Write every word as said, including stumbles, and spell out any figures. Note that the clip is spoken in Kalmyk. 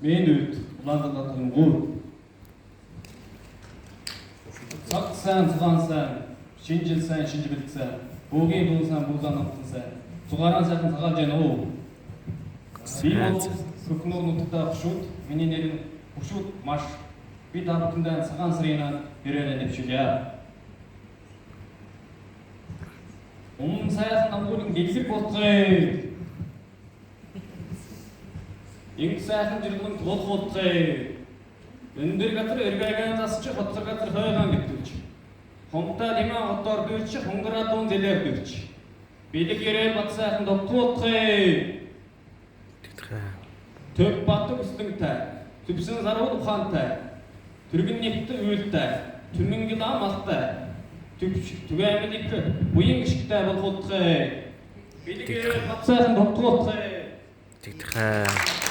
Менд Улаан-Үдә таңһур. Цаг сән, цуһан сән, шин җил сән, шин билг сән, бууһин дун сән, бууһан амтн сән, цуһаран сәәхн саһалҗанав. Би бол Көкнур нутгта Хошуд, мини нерн Хошуд Маш. Би та бүкндән Цаһан Сарин йөрәлән дэвшүләв. Ум сәәхн амһурин делгр болтхай. Иим сәәхн җирһлин тол болтхай. Өндр һазр өргәһән тасч, хотхр һазр хөөһән гетүлч. Хомта лима хотор дүрч, хоңһра дун зеләр дүрч. Билг йөрәл бат сәәхн тогтх болтхай. Төв бат үстңтә, түвшн зарһуд уханта, түргн нигт үүлтә, түмн гила малта, түвшн түгәмлик буйн гишгтә болх болтхай. Билг йөрәл бат сәәхн тогтх болтхай. Тиигтхә.